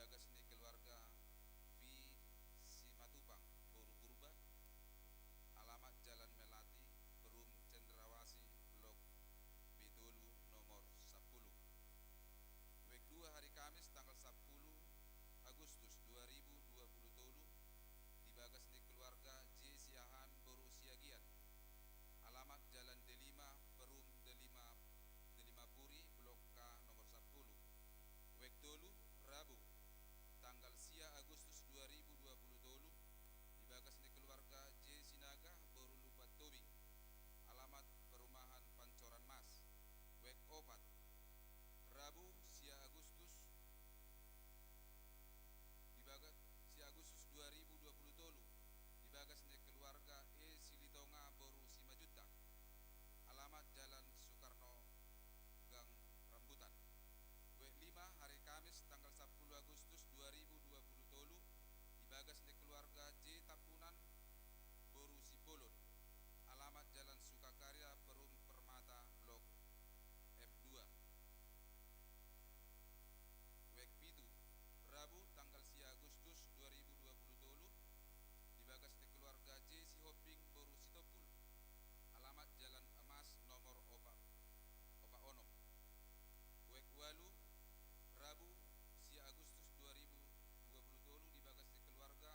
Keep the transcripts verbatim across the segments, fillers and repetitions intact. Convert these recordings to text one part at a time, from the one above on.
bagas ni keluarga V Simatupang boru Purba, alamat Jalan Melati, Perum Cendrawasih, Blok B tolu, nomor sampulu. Wijk dua, hari Kamis tanggal sampulu Agustus dua ribu dua pulu tolu, di bagas ni keluarga J Siahaan boru Siagian, alamat Jalan Delima, Perum Delima, Delima Puri, Blok K, nomor sampulu. Wijk tolu, Rabu tanggal sia Agustus dua ribu dua pulu tolu, di bagas ni keluarga J Sinaga boru Lumban Tobing, alamat Perumahan Pancoran Mas. Wijk opat, Rabu sia Agustus, di bagas, sia Agustus dua ribu dua pulu tolu, di bagas ni keluarga E Silitonga boru Simanjuntak, alamat Jalan Soekarno, Gang Rambutan. Wijk lima, hari Kamis tanggal sampulu Agustus dua ribu dua pulu tolu, di bagas ni keluarga J Tampunan boru Simbolon, alamat Jalan Sukakarya, Perum Permata, Blok F dua. Wijk pitu, Rabu tanggal sia Agustus dua ribu dua pulu tolu, di bagas ni keluarga J Sihombing boru Sitompul, alamat Jalan Emas nomor opat, opat onom. Wijk ualu, Rabu sia Agustus dua ribu dua pulu tolu, di bagas ni keluarga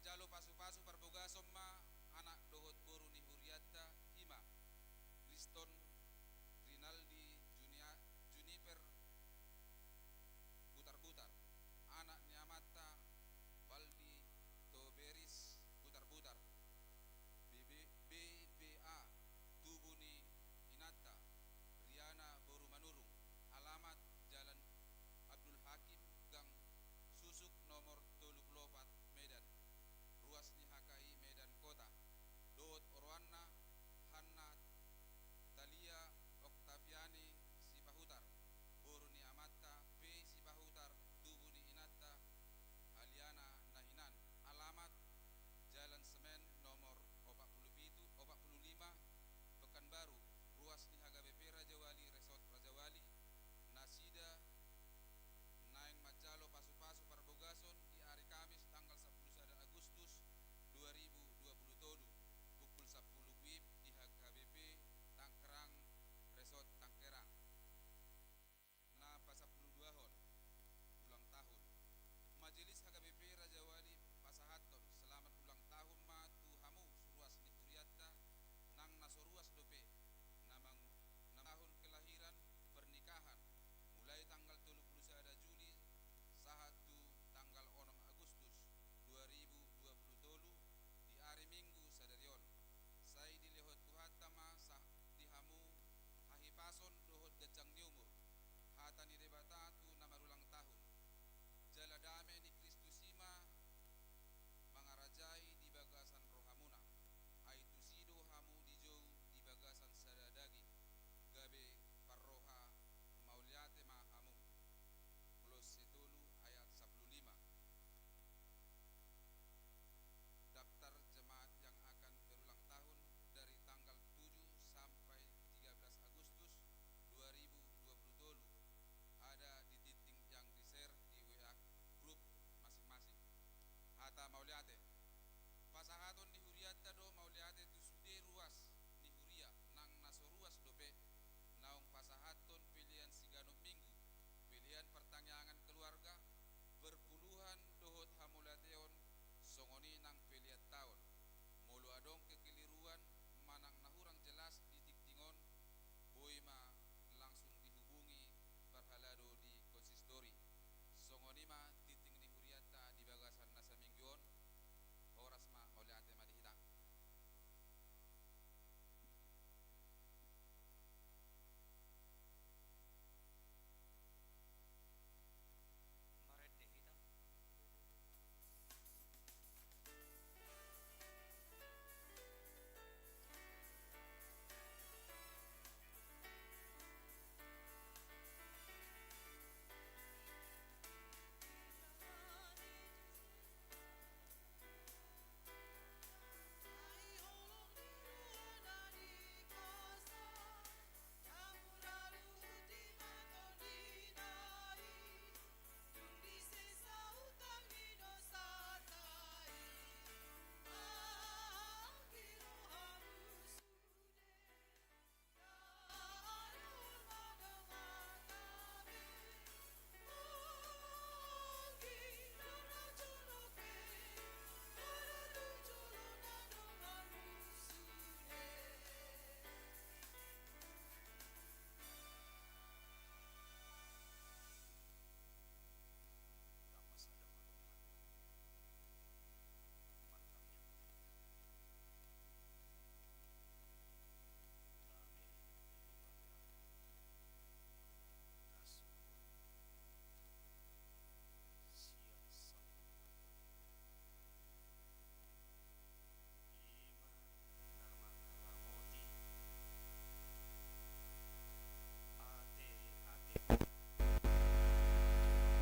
Jalo pasupasu parbogason ma anak dohot boru ni hurianta, i ma Riston Rinaldi Junia-, Juniper Butarbutar, anak ni amanta Valdi Toberis Butarbutar, B B, B B A, tubu ni inanta Riana boru Manurung, alamat Jalan Abdul Hakim, Gang Susuk nomor tolu pulu opat, Medan, ruas ni H K I Medan Kota, dohot oroanna Hanna Talia Oktaviani Sipahutar, boru ni amanta P Sipahutar, tubu ni inanta Aliana Nahinan, alamat Jalan Semen nomor opat pulu pitu, opat pulu lima, Pekanbaru, ruas ni H K B P Rajawali, Resort Rajawali, nasida naeng manjalo pasupasu parbogason di ari Kamis tanggal sampulu sada Agustus dua ribu dua pulu tolu, pukul sampulu WIB di H K B P Tangkerang, Resort Tangkerang. Na pasampuluduahon ulang tahun. Majelis H K B P Rajawali pasahathon selamat ulang tahun ma tu hamu ruas ni hurianta, nang na so ruas dope, na mangu-, na tahun kelahiran, pernikahan, mulai tanggal tolu pulu sada Juli sahat tu tanggal onom Agustus dua ribu dua pulu tolu, di ari Minggu sadari on. Sai dilehon Tuhanta ma sa-, di hamu hahipason dohot ganjang ni umur. Hata ni Debata tu na marulang tahun. Jala dame ni Kristus i ma mangarajai di bagasan rohamuna. Ai tusi do hamu dijou di bagasan sada daging, gabe parroha mauliate ma hamu. Kolosse tolu ayat sampulu lima. Daftar jemaat yang akan berulang tahun dari tanggal tujuh sampai tiga belas Agustus dua ribu dua puluh tolu ada di titik yang di-share di W A grup masing-masing. Hata mauliate. Pasahaton ni hurianta do mauliate tu sude ruas ni huria nang na so ruas dope, naung pasahathon pelean siganup Minggu, pelean partangiangan keluarga, perpuluhan dohot hamauliateon, songon i nang pelean taon. Molo adong kekeliruan manang na hurang jelas di tingting on, boi ma langsung dihubungi parhalado di konsistori. Songon i ma tingting ni hurianta di bagasan na saminggu on. Horas ma, mauliate ma di hita. Marende hita.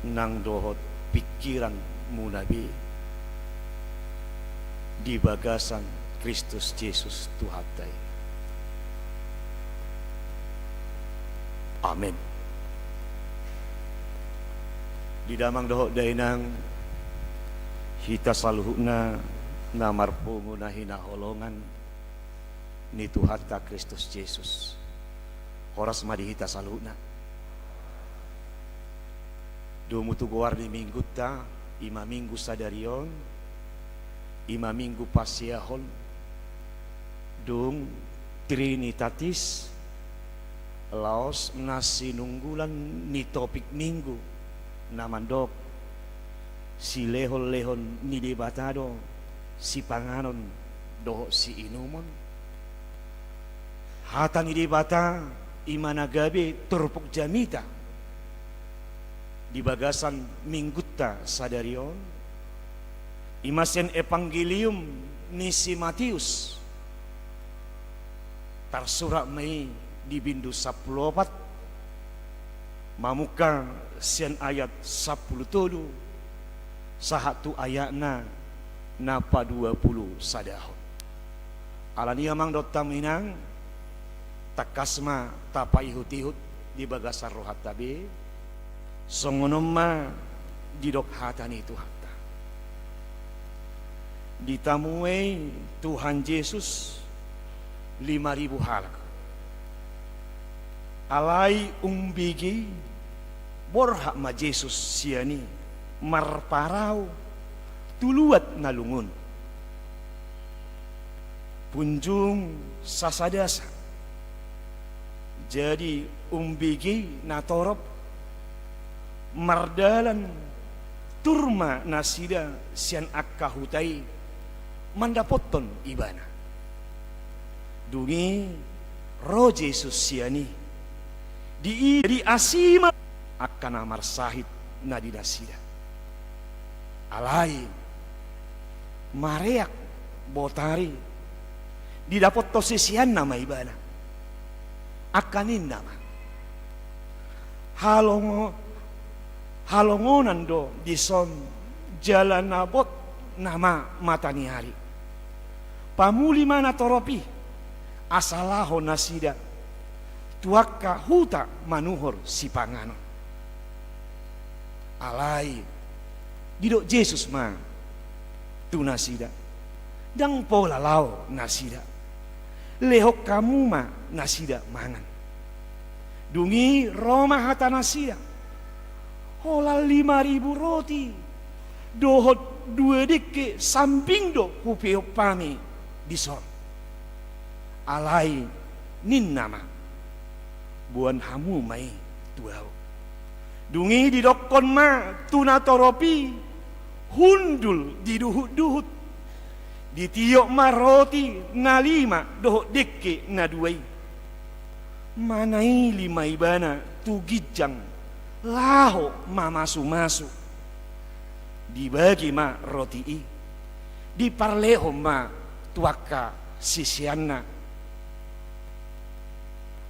Nang dohot pingkiranmuna be di bagasan Kristus Jesus Tuhanta i. Amen. Di damang dohot dainang, hita saluhutna na marpungu na hinaholongan ni Tuhanta Kristus Jesus. Horas ma di hita saluhutna. Domu tu goar ni minggunta, i ma minggu sadari on, I ma Minggu Pasiahon, dung Trinitatis, laos na sinunggulan ni topik Minggu, na mandok silehonlehon ni Debata do sipanganon dohot siinumon. Hata ni Debata i ma na gabe turpuk jamita di bagasan Minggunta sadari on, i ma sian Evanggelium ni si Mateus, tarsurat ma i di bindu sampulu opat, mamungka sian ayat sampulu tolu sahat tu ayatna na paduapulu sadahon. Alani i amang dohot hamu inang, tangkas ma tapaihutihut di bagasan rohanta be, songon on ma didok hata ni Tuhanta. Ditamuei Tuhan Jesus lima ribu halak. Alai umbege i, borhat ma Jesus sian i marparau tu luat na lungun. Punjung sasadasa. Jadi umbege i natorop mardalan, tur ma nasida sian angka huta i mandapothon Ibana. Dung i ro Jesus sian i, di i, di asi ma angka na marsahit na di nasida. Alai mareak botari, didapothon siseanna ma Ibana. Angka ninna ma, halongo-, halongonan do dison jala na bot nama mata ni ari. Pamuli ma natorop i, asa laho nasida tu angka huta manuhor sipanganon. Alai didok Jesus ma tu nasida, ndang pola laho nasida. Lehon hamu ma nasida mangan. Dung i ro ma hata nasida, holan lima ribu roti dohot dua dengke sambing do hupeop hami dison. Alai ninna ma, boan hamu ma i tu ahu. Dung i didokkon ma tu natorop i, hundul diduhutduhut. Ditiop ma roti na lima dohot dengke na dua i, manaili ma ibana tu ginjang laho mamasumasu. Dibagi ma roti i, diparlehon ma tu angka siseanna,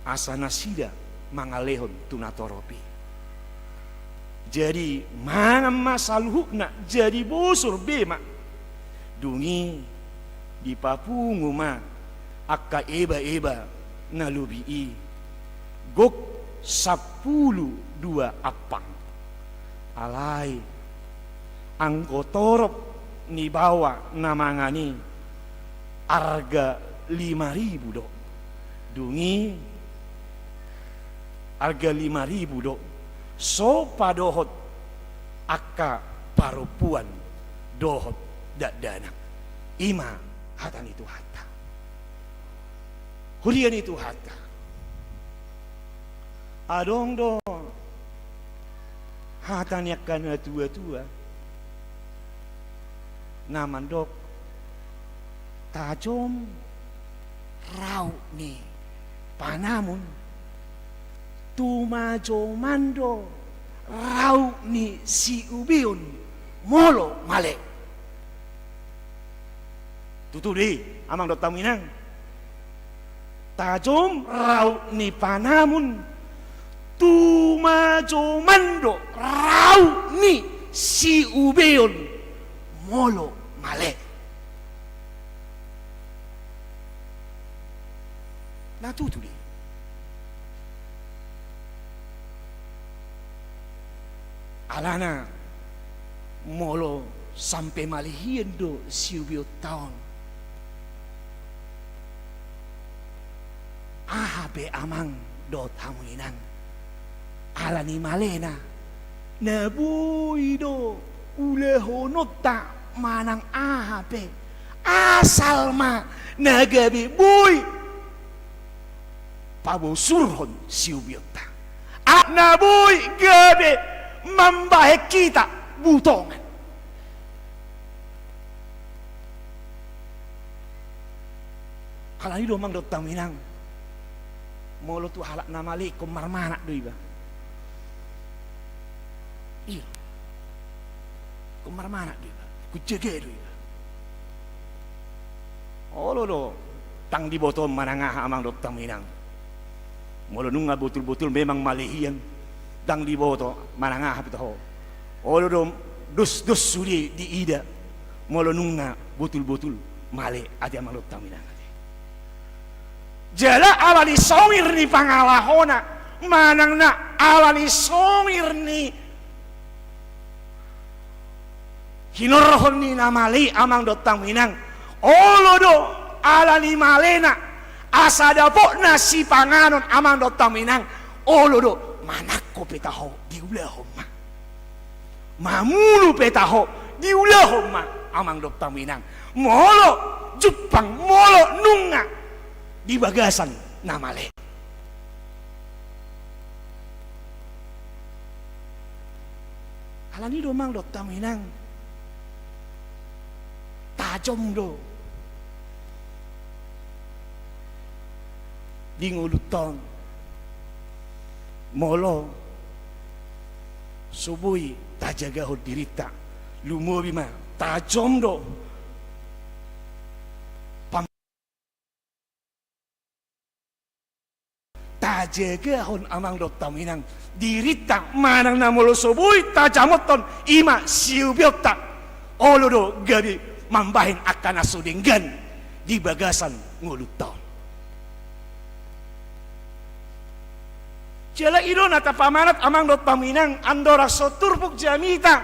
asa nasida mangalehon tu natorop i. Jadi mangan ma saluhutna, jadi bosur be ma. Dung i dipapungu ma angka ebaeba na lobi i, gok sampulu dua ampang. Alai anggo torop ni baoa na mangan i, arga lima ribu do. Dung i arga lima ribu do, so padohot angka parompuan dohot dakdanak. I ma hata ni Tuhanta. Huria ni Tuhanta. Adong do hata ni angka natuatua na mandok, tajom rau ni panamun, tumajoman do rau ni siubeon molo male. Tutu do i, amang dohot hamu inang. Tajom rau ni panamun, tumajoman do rau ni siubeon molo male. Na tutu do i. Alana molo sampe male hian do siubeonta on, aha pe amang dohot hamu inang, ala ni malena, na boi do ulahononta manang aha pe Asal ma na gabe boi pabosurhon siubionta, a na boi gabe mambahen hita butongan. Alani do amang dohot hamu inang, molo tu halak na male ingkon marmanat do iba. Iyo. Ingkon marmanat do iba, ingkon jaga do iba. Olo do, ndang diboto manang aha amang dohot hamu inang. Molo nunga botul-botul memang male hian, ndang diboto manang aha pe taho. Olo do, dos-dos sude diida molo nunga botul-botul male ate amang dohot hamu inang ate. Jala alani songir ni pangalahona manang na alani songir ni hinorhon ni na male i amang dohot hamu inang, olo do alani malena asa dapotna sipanganon amang dohot hamu inang, olo do manangko pe taho diulahon ma. Mamunu pe taho diulahon ma amang dohot hamu inang. Molo jumpang, molo nunga di bagasan na male. Alani do amang dohot hamu inang, tajom do di ngolunta on molo so boi tajagahon dirinta. Lumobi ma tajom do pam- tajagahon amang dohot hamu inang dirinta manang na molo so boi tajamothon i ma siubionta. Olo do gabe mambahen angka na so denggan di bagasan ngolunta on. Jala i do na tapamanat amang dohot hamu inang, andorang so turpuk jamita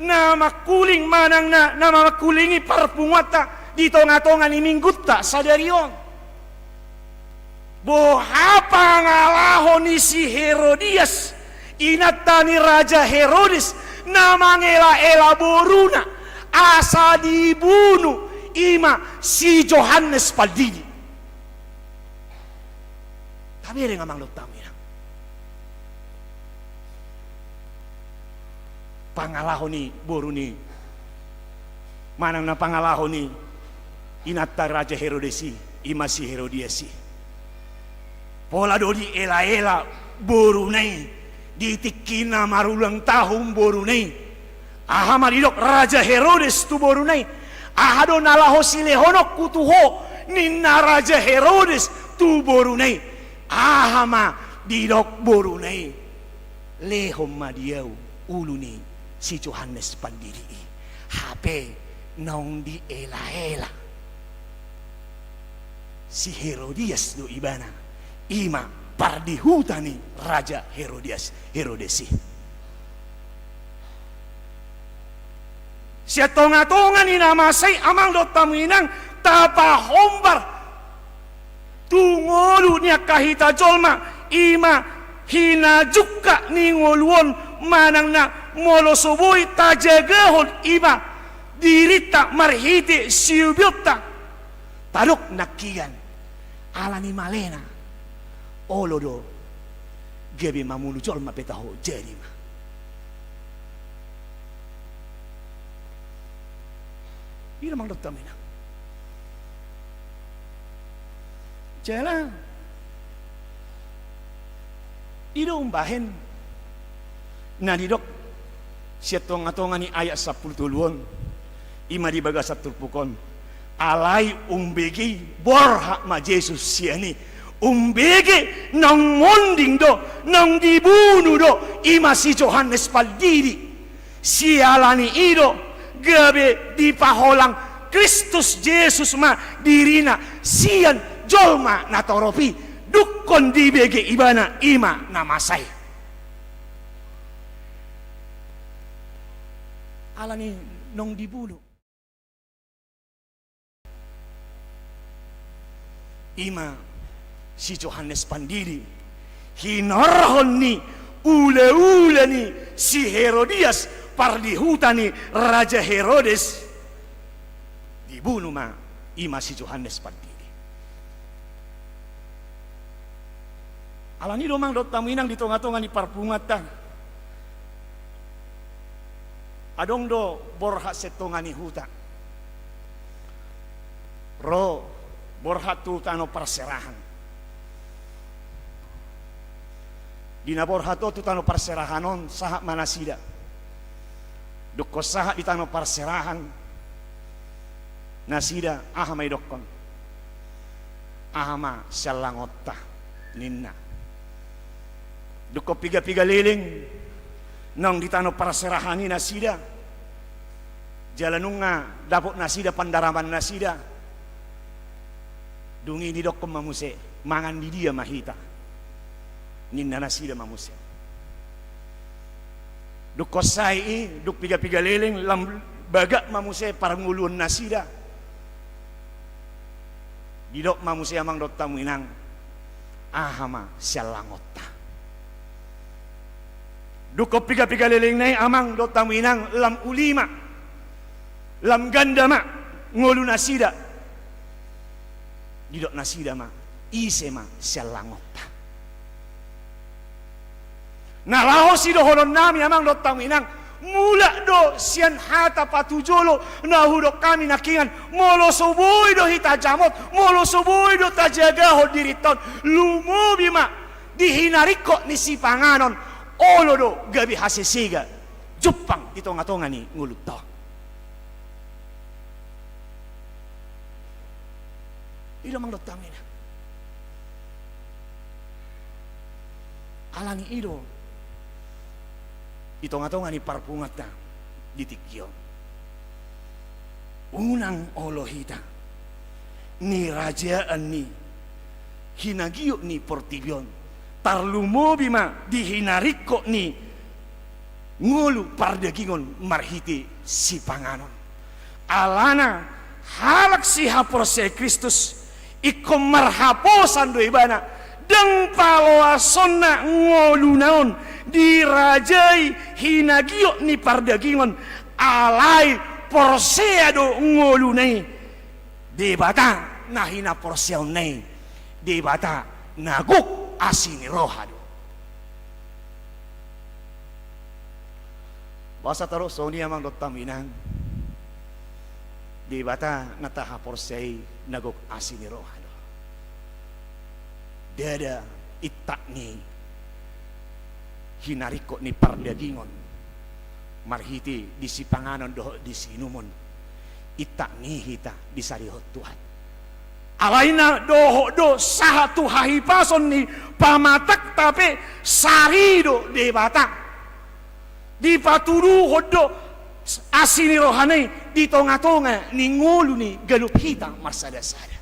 na mangkuling manang na, na mangkulingi parpunguanta di tonga-tonga ni minggunta sadari on. Boha pangalaho ni si Herodias, inanta ni Raja Herodes, na mangela-ela boruna asa dibunu, i ma si Johannes Pandidi. Tabereng amang dohot hamu inang. Pangalaho ni boru ni, manang na pangalaho ni inanta Raja Herodes i, i ma si Herodias i. Pola do diela-ela boruna i di tingki na marulang tahun boruna i. Aha ma didok Raja Herodes tu boruna i? Aha do na laho silehononku tu ho, ninna Raja Herodes tu boruna i? Aha ma didok boruna i? Lehon ma di ahu ulu ni si Johannes Pandidi i. Hape naung diela-ela si Herodias do ibana, i ma pardihuta ni Raja Herodias, Herodes i. Sian tonga-tonga ni na masa i amang dohot hamu inang, tapahombar tu ngolu ni angka hita jolma, i ma hinajungka ni ngolu on, manang na molo so boi tajagahon i ma dirinta marhite siubionta. Tadok nangkiningan, alani malena, olo do gabe mamunu jolma pe taho, jadi ma. I do amang dohot hamu inang. Jala i do umbahen na didok sian tonga-tonga ni ayat sampulu tolu on, i ma di bagasan turpuk on. Alai umbege i, borhat ma Jesus sian i. Umbege naung monding do, naung dibunu do, i ma si Johannes Pandidi. Siala ni i do gabe dipaholang Kristus Jesus ma dirina sian jolma na torop i, dungkon dibege ibana i ma na masa i. Alani naung dibunu. I ma si Johannes Pandidi, hinorhon ni ula-ula ni si Herodias, pardihuta ni Raja Herodes, dibunu ma I ma si Johannes Pandidi. Alani do amang dohot hamu inang di tonga-tonga ni parpunguanta, adong do borhat sian tonga ni huta, ro borhat tu tano parserahan. Di na borhat on tu tano parserahan on, sahat ma nasida. Dungkon sahat di tano parserahan nasida, aha ma didokkon? Aha ma siallangonta, ninna. Dungkon piga-piga leleng naung di tano parserahan i nasida, jala nunga dapot nasida pandaraman nasida, dung i didokkon ma muse, mangan di dia ma hita? Ninna nasida ma muse. Dungkon sae i, dung piga-piga leleng, lam bagak ma muse parngoluon nasida. Didok ma muse amang dohot hamu inang, aha ma siallangonta? Dungkon piga-piga leleng nai amang dohot hamu inang, lam uli ma, lam ganda ma ngolu nasida. Didok nasida ma, ise ma siallangonta? Na laho sidohononnami amang dohot hamu inang, mulak do sian hata patujolo na hudok hami nangkiningan, molo so boi do hita jamot, molo so boi do tajagahon dirinta on, lumobi ma di hinaringkot ni sipanganon, olo do gabe hasesega jumpang di tonga-tonga ni ngolunta on. I do amang dohot hamu inang. Alani i do di tonga-tonga ni parpunguanta di tingki on, unang olo hita nirajaan ni hinagiot ni portibi on, tarlumobi ma di hinaringkot ni ngolu pardagingon marhite sipanganon. Alana halak sihaporseai Kristus, ingkon marhaposan do ibana, ndang paloasonna ngoluna on dirajai hinagiot ni pardagingon, alai porsea do ngoluna i Debata na hinaporseaonna i, Debata na gok asi ni roha do. Boasa tardok songon i amang dohot hamu inang? Debata na tahaporseai na gok asi ni roha do. Ndada intak ni hinaringkot ni pardagingon marhite di sipanganon dohot di siinumon, intak ni hita disarihon Tuhan. Alai na dohot do sahat tu hahipason ni pamatangta pe sari do Debata. Dipatuduhon do asi ni rohana i di tonga-tonga ni ngolu ni ganup hita marsada-sada.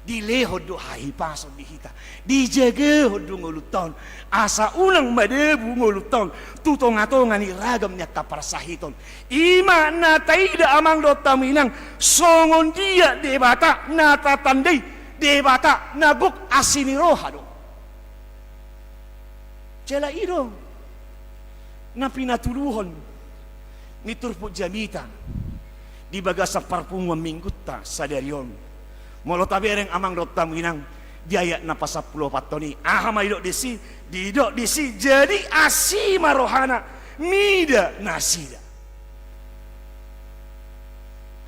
Dilehon do hahipason di hita, dijagahon do ngolunta on, asa unang madabu ngolunta on tu tonga-tonga ni ragam ni angka parsahiton. I ma na taida amang dohot hamu inang, songon dia Debata na tatandai, Debata na gok asi ni roha do. Jala i do na pinatuduhon ni turpuk jamita di bagasan parpunguan Minggunta sadari on. Molo tabereng amang dohot hamu inang di ayat na pasampulu opat on i, aha ma didok disi? Didok disi, jadi asi ma rohana mida nasida.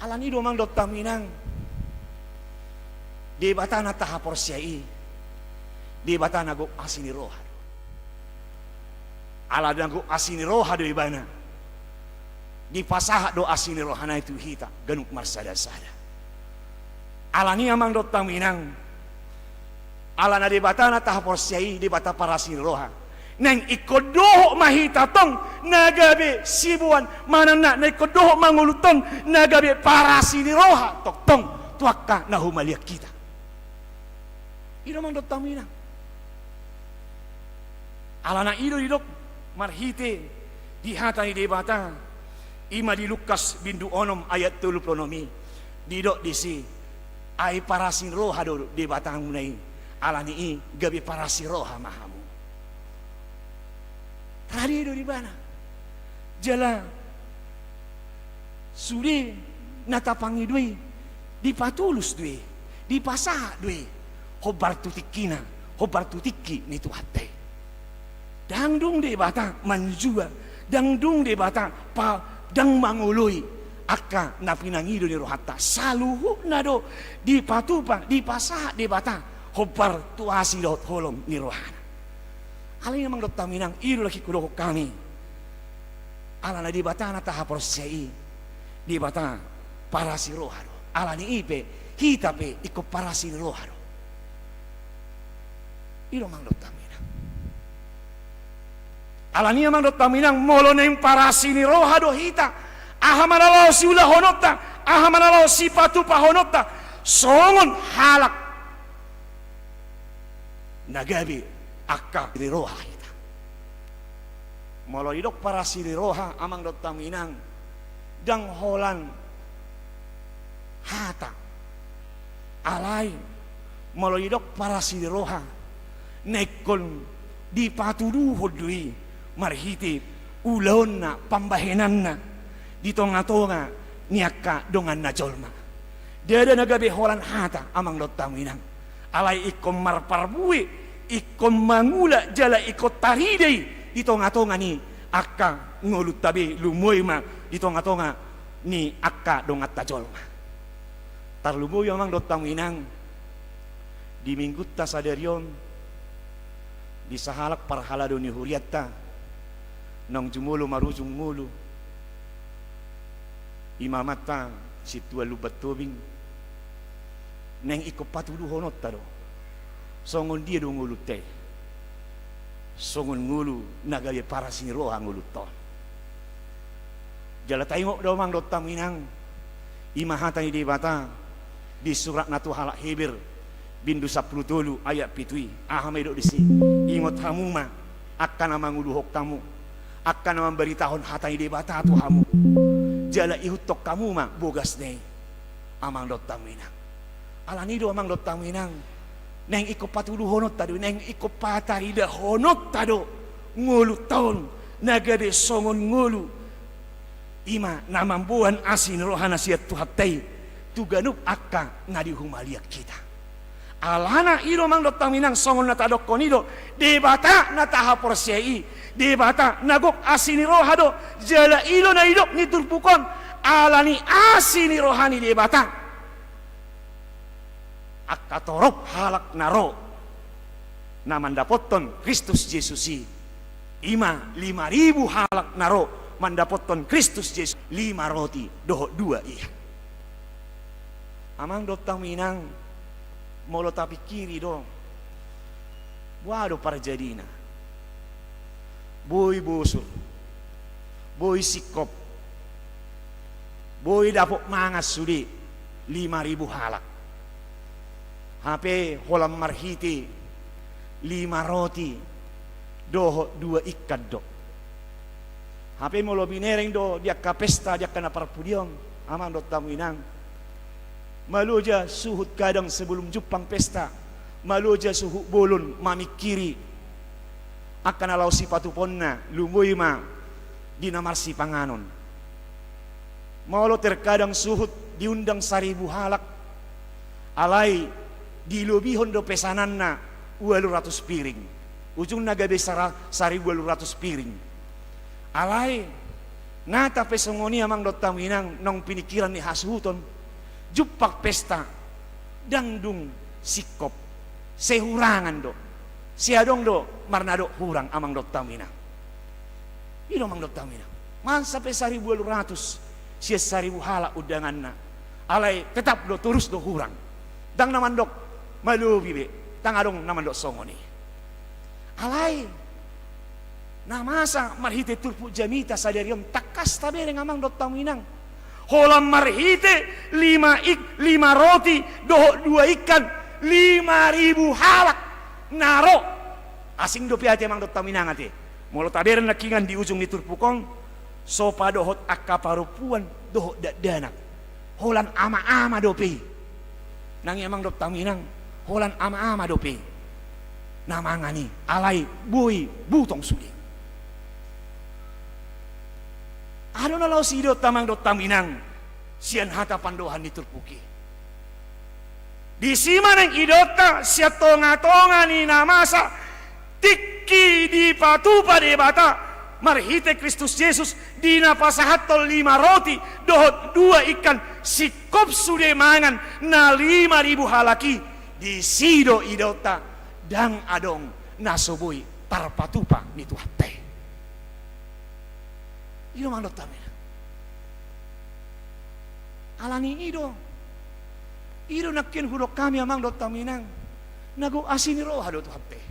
Alani i do amang dohot hamu inang, Debata na tahaporseai i Debata na gok asi ni roha do. Ala na gok asi ni roha do ibana, dipasahat do asi ni rohana i tu hita ganup marsada-sada. Alani i amang dohot hamu inang, alana Debata na tahaporseai i Debata parasi ni roha, naeng ingkon dohot ma hita tong na gabe siboan, manang na ingkon dohot ma ngolunta on na gabe parasi ni roha tongtong tu angka na humaliang hita. I do amang dohot hamu inang. Alana i do didok marhite di hata ni Debata, i ma di Lukas bindu onom ayat tolu pulu onom i, didok disi, ai parasi ni roha do Debatamuna i, alani i gabe parasi roha ma hamu. Rade do di ibana. Jala sude na tapangido i Dipatulus do i, dipasahat do i, hombar tu tingkina, hombar tu tingki ni Tuhanta i. Ndang dung Debata manjua, ndang dung Debata pa, ndang mangoloi angka na pinangido ni rohanta. Saluhutna do dipatupa, dipasahat Debata hombar tu asi dohot holong ni rohana. Alani i amang dohot hamu inang, i do lagi hudokhon hami. Alana Debata na tahaporseai i, Debata parasi roha do. Alani i pe, hita pe ingkon parasi ni roha do. I do amang dohot hamu inang. Alani i amang dohot hamu inang, molo naeng parasi ni roha do hita, aha ma na laho siulahononta, aha ma na laho sipatupahononta, songon halak na gabe angka ni roha hita. Molo didok parasi ni roha amang dohot hamu inang, ndang holan hata. Alai molo didok parasi ni roha, na ingkon dipatuduhon do i marhite ulaonna, pambahenanna di tongatonga ni angka donganna jolma. Ndada na gabe holan hata amang dohot hamu inang. Alai ingkon marparbue, ingkon mangula jala ingkon tarida i di tongatonga ni angka ngolunta be, lumobi ma di tongatonga ni angka donganta jolma. Tarlumobi amang dohot hamu inang, di minggunta sadari on, di sahalak parhalado ni hurianta naung jumolo marujung ngolu, imamanta Sintua Lumban Tobing, naeng ingkon patuduhononta do songon dia do ngolunta i. Songon ngolu na gabe parasi ni roha ngolunta on. Jala taingot do amang dohot hamu inang, i ma hata ni Debata di suratna tu halak Heber, bindu sampulu tolu ayat pitu i. Aha ma didok disi? Ingot hamu ma angka na manguluhon hamu, angka na mambaritahon hata ni Debata tu hamu, jala ihuthon hamu ma bogasna i. Amang dohot hamu inang. Alani i do amang dohot hamu inang, naeng ingkon patuduhononta do, naeng ingkon pataridahononta do ngolunta on na gabe songon ngolu, i ma na mamboan asi ni rohana sian Tuhanta i tu ganup angka na di humaliang hita. Alana i do amang dohot hamu inang, songon na tadokhon i do, Debata na tahaporseai i, Debata na gok asi ni roha do, jala i do na didok ni turpuk on, alani asi ni roha ni Debata, angka torop halak na ro na mandapothon Kristus Jesus i, i ma lima ribu halak na ro mandapothon Kristus Jesus, lima roti dohot dua ikan. Amang dohot hamu inang, molo tapingkiri do, boha do parjadina? Boi bosur, boi singkop, boi dapot mangan sude lima ribu halak. Hape holan marhite lima roti dohot dua ikan do. Hape molo binereng do di angka pesta, di angka na parpudi on, amang dohot hamu inang, maloja suhut kadang sebelum jumpang pesta, maloja suhut bolon mamingkiri angka na laho sipatupaonna, lumobi ma di na marsipanganon. Molo terkadang suhut diundang saribu halak, alai dilobihon do pesananna ualu ratus piring. Ujungna gabe sara-, saribu ualu ratus piring. Alai nata pe songon i amang dohot hamu inang, naung pinikiran ni hasuhuton, jumpang pesta, ndang dung singkop, sehurangan do, sai adong do marnadok hurang amang dohot hamu inang. I do amang dohot hamu inang. Mansa pe saribu ualu ratus sian saribu halak undanganna, alai tetap do, torus do hurang. Ndang na mandok malobi be, ndang adong na mandok songon i. Alai na masa marhite turpuk jamita sadari on, tangkas tabereng amang dohot hamu inang, holan marhite lima ik-, lima roti dohot dua ikan, lima ribu halak na ro. Asing dope ate amang dohot hamu inang ate. Molo tabereng nangkiningan di ujung ni turpuk on, sopa dohot angka parompuan dohot dakdanak, holan amaama dope i. Nang i amang dohot hamu inang, holan amaama dope i na mangan i, alai boi butong sude. Aha do na laho sidohononta amang dohot hamu inang sian hata pandohan ni turpuk i? Disi ma naeng idaonta sian tongatonga ni na masa tingki dipatupa Debata marhite Kristus Jesus, di na pasahathon lima roti dohot dua ikan, singkop sude mangan na lima ribu halak i. Disi do idaonta, ndang adong na so boi tarpatupa ni Tuhanta i. I do, amang dohot hamu inang. Alani i do, i do nangkin hudok hami, amang dohot hamu inang, na gok asi ni roha do Tuhanta i.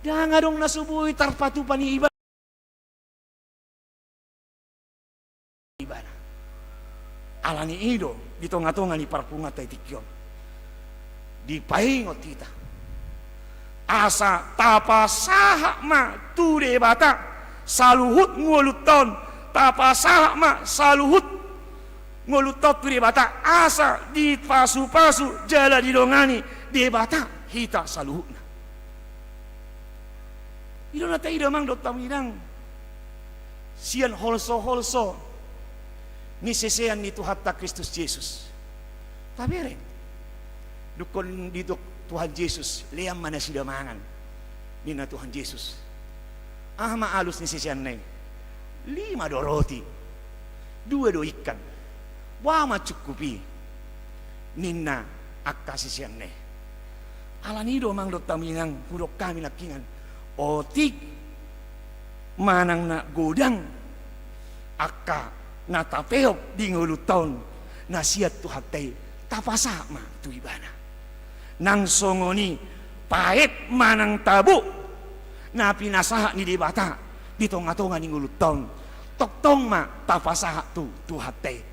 Ndang adong na so boi tarpatupa ni iba-, ibana. Alani i do di tongatonga ni parpunguanta i tingki on dipaingot hita asa tapasahat ma tu Debata saluhut ngolunta on, tapasahat ma saluhut ngolunta on tu Debata, asa dipasupasu jala didongani Debata hita saluhutna. I do na taida, amang dohot hamu inang, sian holsoholso ni sisean ni Tuhanta Kristus Jesus. Tabereng, dungkon didok Tuhan Jesus, lean ma nasida mangan, ninna Tuhan Jesus. Aha ma alus ni siseanna i? Lima do roti, dua do ikan, boha ma mancukupi, ninna angka siseanna i. Alani i do, amang dohot hamu inang, hudok hami nangkiningan, otik manang na godang angka na tapeop di ngolunta on na sian Tuhanta i, tapasahat ma tu Ibana. Nang songon i paet manang tabo na pinasahat ni Debata di tongatonga ni ngolunta on, tongtong ma tapasahat tu Tuhanta i.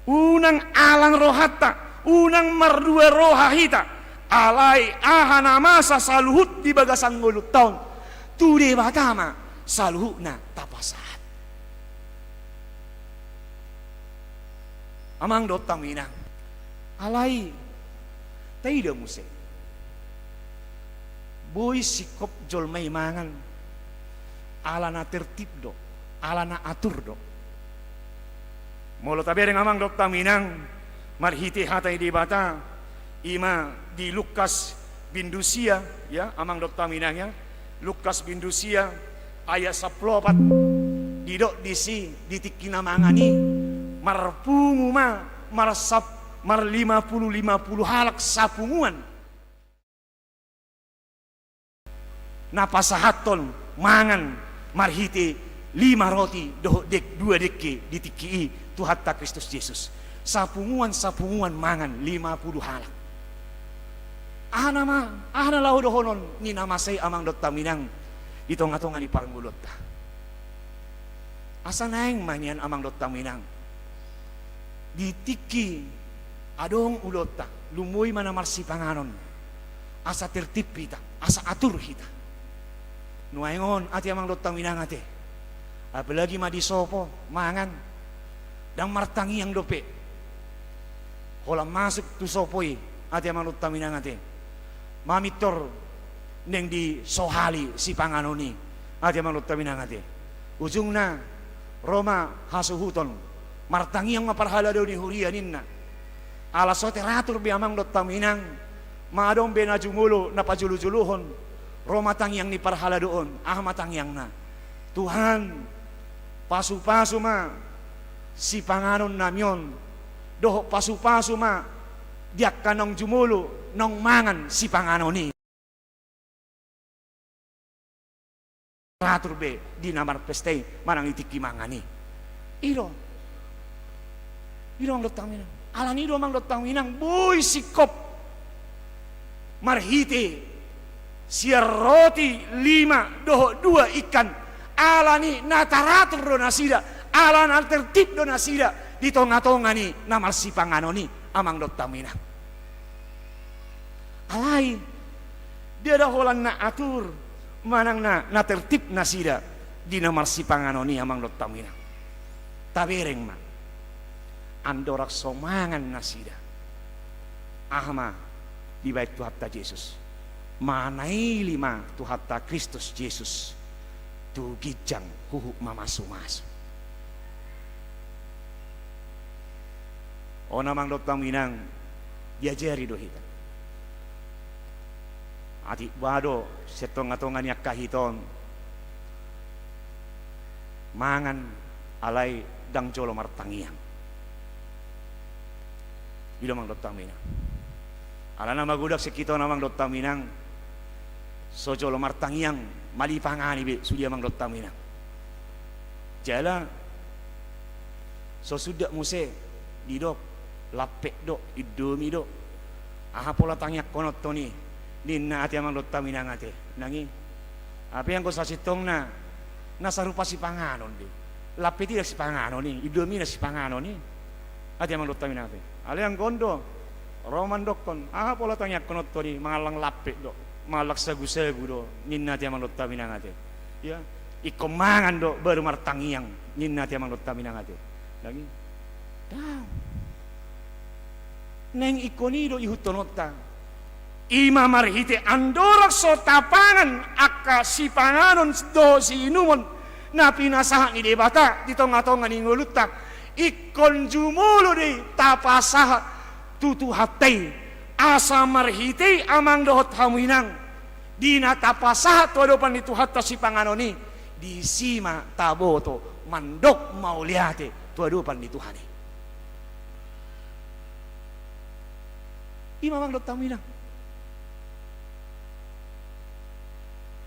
Unang alang rohanta, unang mardua roha hita, alai aha na masa saluhut di bagasan ngolunta on, tu Debata ma saluhutna tapasahat. Amang dohot hamu inang, alai taida muse, boi singkop jolma i mangan ala na tertib do, ala na atur do. Molo tabereng, amang dohot hamu inang, marhite hata ni Debata, i ma di Lukas bindu sia, ya, amang dohot hamu inang, ya. Lukas bindu sia ayat sampulu opat, didok disi, di tingki na mangan i, marpungu ma, marsap-, marlima pulu lima pulu halak sapunguan na pasahathon mangan marhite lima roti dohot dek-, dua dengke di tingki i Tuhanta Kristus Jesus. Sapunguan, sapunguan mangan, lima pulu halak. Aha na ma, aha na laho dohonon ni na masa i, amang dohot hamu inang, di tongatonga ni parngoluonta? Asa naeng ma nian, amang dohot hamu inang, di tingki adong ulaonta, lumobi ma na marsipanganon, asa tertib hita, asa atur hita. Nuaeng on ate, amang dohot hamu inang, ate, apalagi ma di sopo mangan, ndang martangiang dope holan masuk tu sopo i, ate, amang dohot hamu inang, ate. Mamintor naeng disohali sipanganon i, ate, amang dohot hamu inang, ate. Ujungna ro ma hasuhuton, martangiang ma parhalado ni huria, ninna. Ala so teratur be, amang dohot hamu inang, manang adong be na jumolo na pajolojolohon, ro ma tangiang ni parhalado on. Aha ma tangiangna? Tuhan, pasupasu ma sipanganon nami on, dohot pasupasu ma di angka naung jumolo naung mangan sipanganon i. Teratur be di na marpesta i manang di tingki mangan i. I do. I do, amang dohot hamu inang. Alani i do, amang dohot hamu inang, boi singkop marhite sian roti lima dohot dua ikan, alani na taratur do nasida, ala na tertib do nasida di tongatonga ni na marsipanganon i, amang dohot hamu inang. Alai ndada holan na atur manang na, na tertib nasida di na marsipanganon i, amang dohot hamu inang. Tabereng ma, andorang so mangan nasida, aha ma dibaen Tuhanta Jesus? Manaili ma Tuhanta Kristus Jesus tu ginjang huhut mamasumasu. On, amang dohot hamu inang, diajari do hita. Atik ba do sian tonga-tonga ni angka hita on mangan alai ndang jolo martangiang. I do amang dohot hamu inang. Alana magodang sian hita on amang dohot hamu inang, so jolo martangiang, mali pangan i be sude amang dohot hamu inang. Jala so sundat muse didok, lampet do, Indomie do, aha pola tangiangkononton i, ninna ate amang dohot hamu inang ate. Nang i. Hape anggo sasintongna, na sarupa sipanganon do i. Lampet i ndang sipanganon i, Indomie ndang sipanganon i. Ate amang dohot hamu inang ate. Alai anggo on do ro mandokkon, aha pola tangiangkononton i, mangallang lampet do, mangallang sagu-sagu do, ninna ate amang dohot hamu inang ate. Ia, ingkon mangan do baru martangiang, ninna ate amang dohot hamu inang ate. Nang i. Ndang. Naeng ingkon i do ihuthononta. I ma marhite andorang so tapangan angka sipanganon dohot siinumon na pinasahat ni Debata di tonga-tonga ni ngolunta, ingkon jumolo do i tapasahat tu Tuhanta i, asa marhite i amang dohot hamu inang, di na tapasahat tu adopan ni Tuhanta sipanganon i, disi ma taboto mandok mauliate tu adopan ni Tuhan i. I ma amang dohot hamu inang.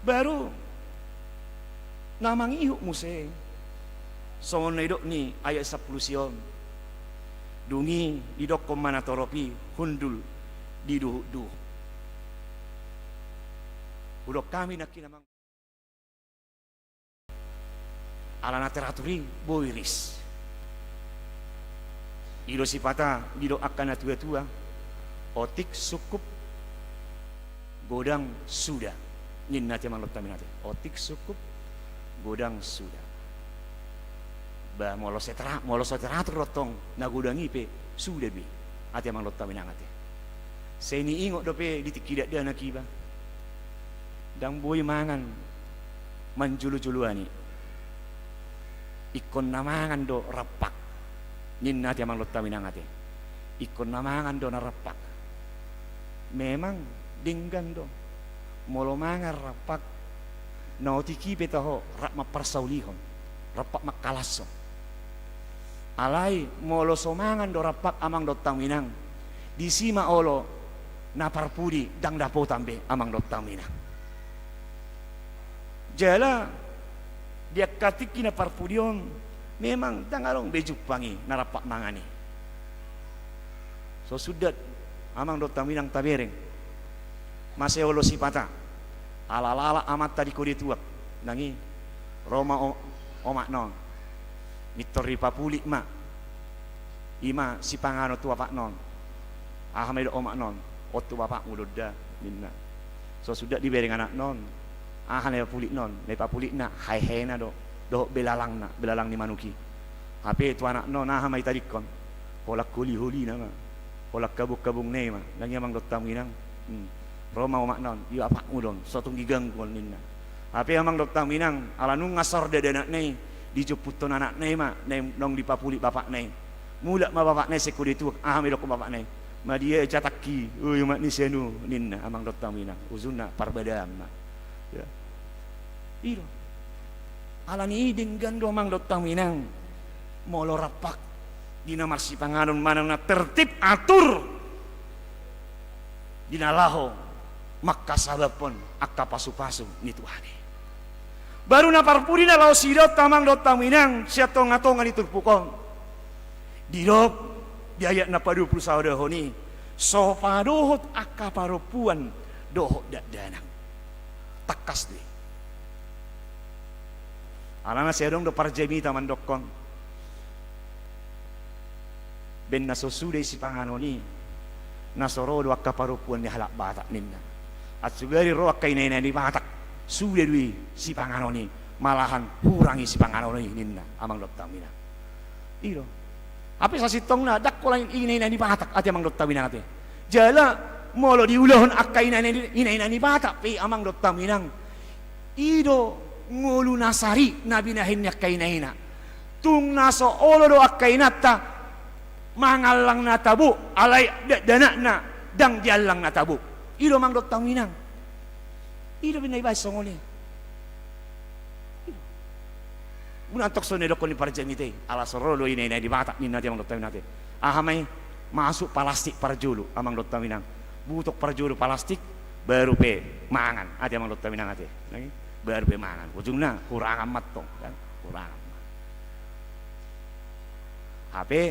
Baru na mangihut muse songon na nidok ni ayat sampulu sia on. Dung i didokkon ma natorop i hundul di duhut-duhut. Hudok hami nangkin amang. Alana teratur i boi ris. I do sipata didok angka natua-tua, otik sungkup godang suda, ninna ate amang dohot hamu inang ate. Otik sungkup godang suda. Ba molo so tera-, molo so teratur do tong na godang i pe suda be, ate amang dohot hamu inang ate. Sai niingot dope di tingki dakdanak iba. Ndang boi mangan manjolo-joloan i. Ingkon na mangan do rampak, ninna ate amang dohot hamu inang ate. Ingkon na mangan do na rampak. Memang denggan do molo mangan rampak, na otik i pe toho rap mamparsaulihon, rampak mangkalashon. Alai molo so mangan do rampak amang dohot hamu inang, disi ma olo na parpudi ndang dapotan be amang dohot hamu inang. Jala di angka tingki na parpudi on memang ndang adong be jumpang i na rampak mangan i. So sundat amang dohot hamu inang tabereng, mase olo sipata, ala-ala amanta di Kode Tuak, nang i, ro ma o-, omakna on. Mintor dipapulik ma. I ma sipanganon tu bapakna on. Aha ma didok omakna on? On tu bapakmu do nda, ninna. So sundat dibereng anakna on, aha na dipapulikna on? Na dipapulikna hae-haena do, dohot belalangna, belalang ni manuk i. Hape tu anakna on aha ma ditadingkon? Holan holi-holina ma, holan habung-habungna i ma. Nang i amang dohot hamu inang. Hmm. Ro ma omakna on, i bapakmu do on, so tung diganggu on, ninna. Hape amang dohot hamu inang, ala nunga saor dakdanakna i, dijomputhon anakna i ma naung dipapulik bapakna i. Mulak ma bapakna i sian Kode Tuak, aha ma didokkon bapakna i? Madia jatangki, oi omak ni si anu, ninna amang dohot hamu inang. Ujungna parbadaan ma. Ia. I do. Alani i denggan do amang dohot hamu inang molo rampak di na marsipanganon manang na tertib atur di na laho mangkasabamhon angka pasu-pasu ni Tuhan i. Baru na parpudi na laho sidaon amang dohot hamu inang sian tonga-tonga ni turpuk on. Didok di ayat na padua pulu sadahon i, so padohot angka parompuan dohot dakdanak. Tangkas do i. Alana sai adong do parjamita mandokkon, baen na so suda i sipanganon i, na so ro do angka parompuan ni halak Batak, ninna. Ansugari ro angka ina-ina ni Batak, suda do i sipanganon i, malahan hurang i sipanganon i, ninna amang dohot hamu inang. I do. Hape sasintongna ndang holan ina-ina ni Batak ate amang dohot hamu inang ate. Jala molo diulahon angka ina-ina ni, ina-ina ni Batak pe amang dohot hamu inang, i do ngolu na sari na binahen ni angka ina-ina. Tung na so olo do angka inanta mangallang na tabo, alai dakdanakna ndang diallang na tabo. I do amang dohot hamu inang. I do umbahen na ibaen songon i. Unang tong songon na didokkon ni parjamita i, ala so ro do i na i na di Batak ninna ate amang dohot inang ate. Aha ma i, masuk palastik parjolo amang dohot inang. Butok parjolo palastik, baru pe mangan ate amang dohot inang ate. Baru pe mangan. Ujungna hurangan ma tong kan. Hurangan ma. Hape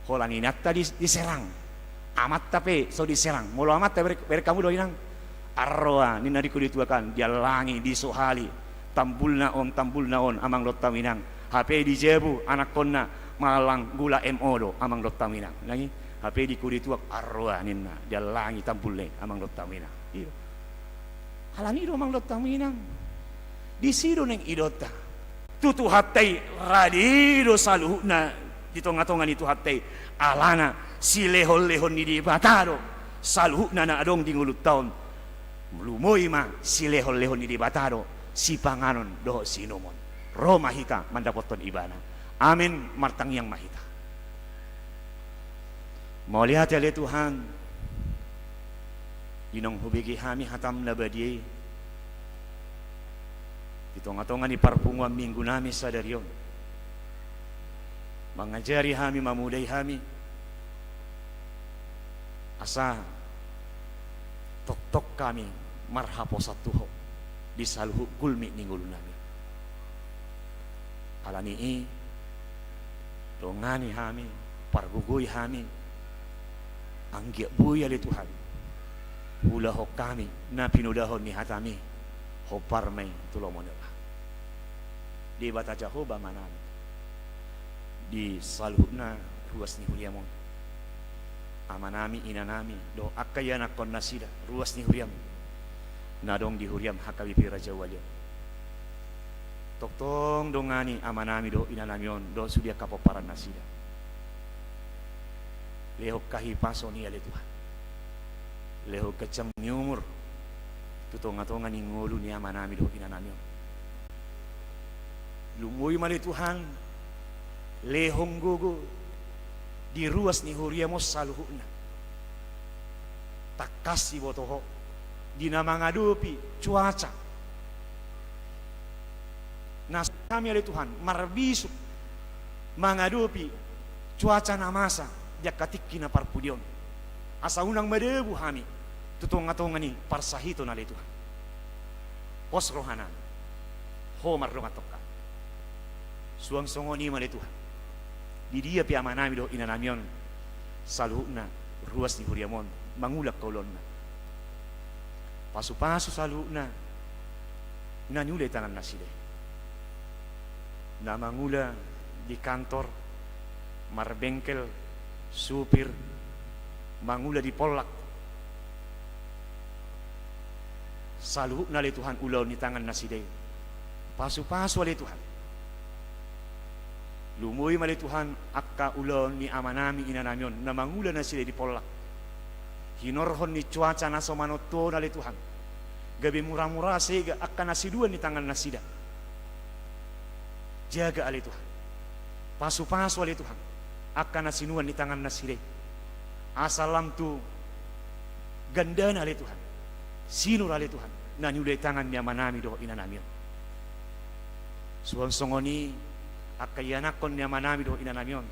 holan inanta di, diserang. Amanta pe so diserang. Molo amanta bereng, bereng hamu do inang. Arroa ninna di kudituak an, diallangi, disohali. Tambulna on, tambulna on amang dohot inang. Hape di jabu anakkonna mangallang gula M O do amang dohot inang. Nai. Hape di kudituak arroa ninna, diallangi tambulna i amang dohot inang. Iyo. Alani do amang dohot inang. Disi do naeng idaonta. Tu Tuhanta i rade do saluhutna di tongatonga ni Tuhanta i. Alana silehonlehon ni Debata do saluhutna na adong di ngolunta on. Lumobi ma silehonlehon ni Debata do sipanganon dohot siinumon. Ro ma hita mandapothon Ibana. Amen. Martangiang ma hita. Mauliate ale Tuhan, di naung hubege hami hataM na badia i di tongatonga ni parpunguan Minggu nami sadari on. Mangajari hami, mamodai hami, asa tongtong hami marhaposan tu Ho di saluhut gulmit ni ngolu nami. Alani i, dongani hami, pargogoi hami, anggiat boi ale Tuhan, huulahon hami na pinodahon ni hataMi, hombar ma i tu lomo ni roha. Debata Jahowa Amanami, di saluhutna ruas ni huriaM on, amanami, inanami, dohot angka ianakhon nasida, ruas ni huriaM na adong di huriaM H K B P Rajawali on. Tongtong dongani amanami dohot inanami on, dohot sude angka pomparan nasida. Lehon hahipason i ale Tuhan. Lehon ganjang ni umur tu tongatonga ni ngolu ni amanami dohot inanami on. Lumobi ma ale Tuhan, lehon gogo di ruas ni huriaM on saluhutna. Tangkas diboto Ho di na mangadopi cuaca na so hami ale Tuhan marbisuk mangadopi cuaca na masa di angka tingki na parpudi on. Asa unang madabu hami tu tongatonga ni parsahiton ale Tuhan. Pos rohanami, Ho mardongan tongka. Suang songon i ma ale Tuhan, di dia pe amanami dohot inanami on, saluhutna ruas ni huriaM on mangula angka ulaonna. Pasupasu saluhutna na niula di tangan nasida i. Na mangula di kantor, marbengkel, supir, mangula di pollak. Saluhutna ale Tuhan ulaon ni tangan nasida i. Pasupasu ale Tuhan. Lumobi ma ale Tuhan angka ulaon ni amanami inanami on na mangula nasida di pollak. Hinorhon ni cuaca na so manontuhon ale Tuhan, gabe muramura sega angka na sinuan ni tangan nasida. Jaga ale Tuhan. Pasupasu ale Tuhan angka na sinuan ni tangan nasida i. Asa lam tu gandana ale Tuhan, sinur ale Tuhan na niula di tangan ni amanami dohot inanami on. Suang songon i angka ianakhon ni amanami dohot inanami on,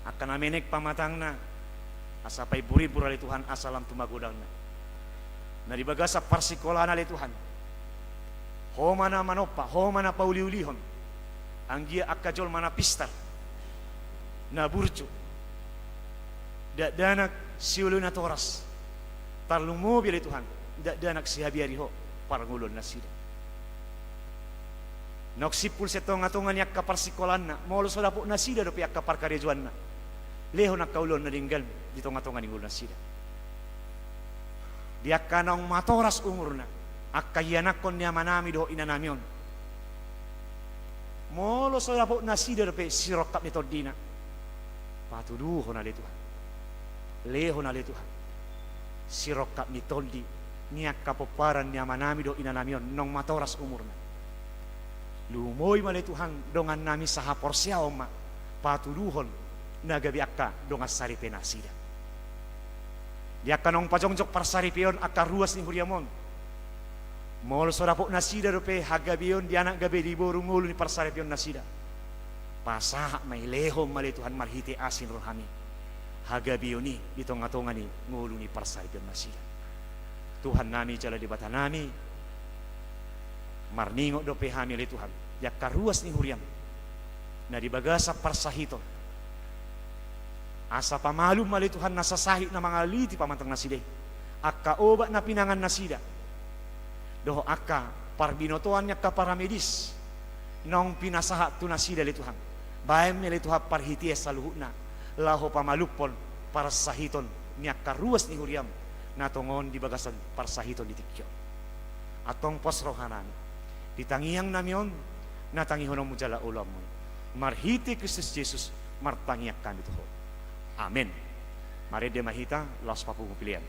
angka na menek pamatangna, asa paimburimburan ale Tuhan asa lam tu magodangna. Na di bagasan parsingkolana ale Tuhan, Ho ma na manompa, Ho ma na pauliulihon. Anggiat angka jolma na pistar, na burju, dakdanak sioloi natoras, tarlumobi ale Tuhan dakdanak sihabiari Ho parngoluon nasida. Naung simpul sian tongatonga ni angka parsingkolanna, molo so dapot nasida dope angka parkarejoanna, lehon angka ulaon na denggan di tongatonga ni ngolu nasida. Di angka naung matoras umurna, angka ianakhon ni amanami dohot inanami on, molo so dapot nasida dope sirongkap ni tondina, patuduhon ale Tuhan, lehon ale Tuhan sirongkap ni tondi ni angka pomparan ni amanami dohot inanami on naung matoras umurna. Lumobi ma ale Tuhan dongannami sahaporseaon ma patuduhon na gabe angka dongan saripe nasida. Di angka naung pajongjong parsaripeon angka ruas ni huriam on, Molo so dapot nasida dope hagabeon di anak gabe di boru ngolu ni parsaripeon nasida, pasahat ma i, lehon ma ale Tuhan marhite asi ni rohami hagabeon i di tonga-tonga ni ngolu ni parsaripeon nasida. Tuhan nami jala Debata nami, marningot dope hami ale Tuhan di angka ruas ni huriam na di bagasan parsahiton. Asa pamalum ma ale Tuhan nasa sahit na mangaliti pamatang nasida i, angka obat na pinangan nasida, dohot angka parbinotoan ni angka paramedis naung pinasahat tu nasida ale Tuhan. Baen ma i ale Tuhan parhitean saluhutna laho pamalumhon parsahiton ni angka ruas ni huriam na tongon di bagasan parsahiton di tingki on. Antong pos rohanami di tangiang nami on, na tangihononmu jala ulaonmu i. Marhite Kristus Jesus martangiang hami tu Ho. Amen. Marende ma hita laos papungu pelean.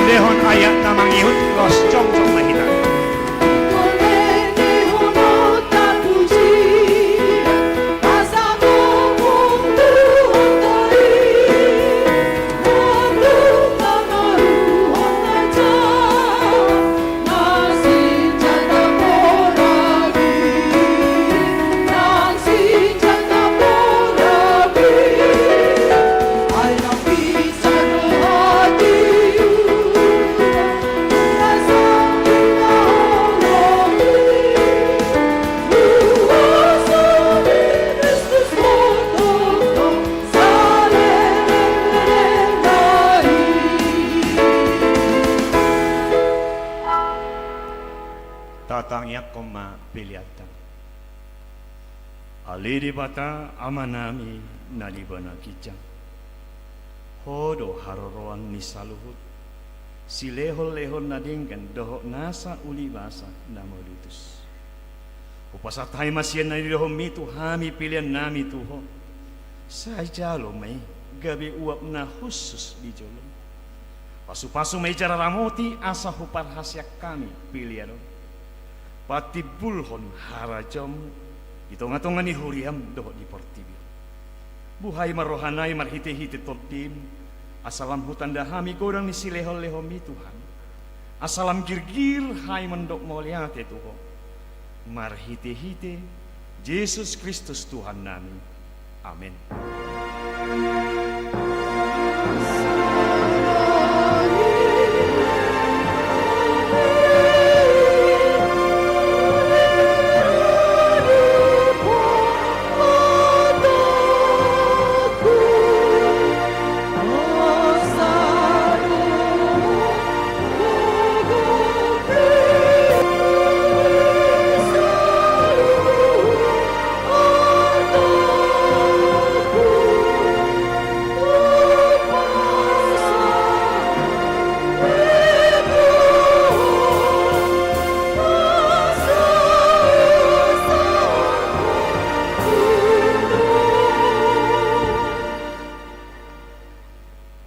Lehon ayat na mangihut, laos jongjong ma hita. Tatangiangkon ma peleanta. Ale Debata Amanami na di banua ginjang, Ho do haroroan ni saluhut, silehonlehon na denggan dohot nasa ulibasa na mauliutus. Hupasahat hami ma sian na nidohonMi tu hami peleannami tu Ho. Sai jalo ma i gabe uap na hushus di joloM. Pasupasu ma i jala ramoti asa huparhaseang hami pelean on. Patimbulhon harajaonMu di tongatonga ni huriaM dohot di portibi on. Buhai ma rohanami marhitehite TondiM, asa lam hutanda hami godang ni silehonlehonMi Tuhan. Asa lam girgir hami mandok mauliate tu Ho. Marhitehite Jesus Kristus Tuhannami. Amen.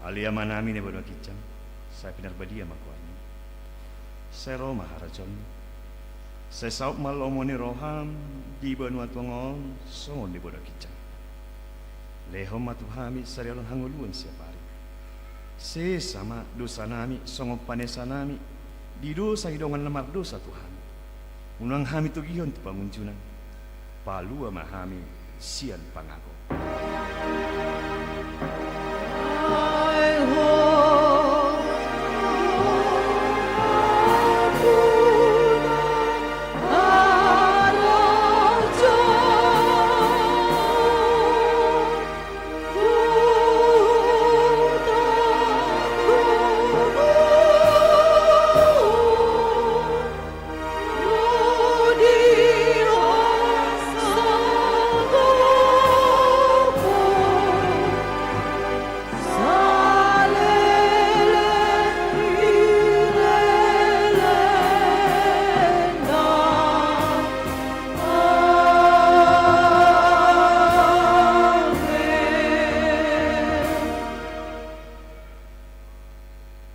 Ale Amanami na di banua ginjang, sai pinarbadia ma goarMu. Sai ro ma harajaonMu. Sai saut ma lomo ni rohaM di banua tonga on songon di banua ginjang. Lehon ma tu hami sadari on hangoluan siapari. Sesa ma dosanami songon panesanami di dosa ni dongan na mardosa tu hami. Unang hami togihon tu pangunjunan. Palua ma hami sian pangago.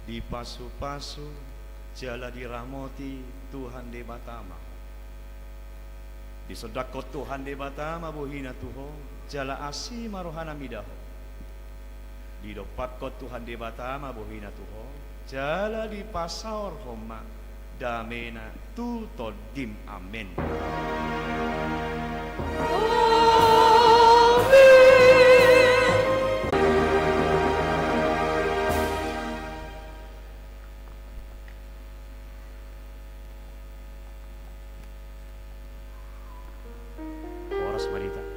Dipasupasu jala diramoti Tuhan Debata ma ho. Disondangkon Tuhan Debata ma bohiNa tu ho, jala asi ma rohaNa mida ho. Didompakkon Tuhan Debata ma bohiNa tu ho, jala dipasaorhon ma dameNa tu tondim. Amen. Horas ma di hita.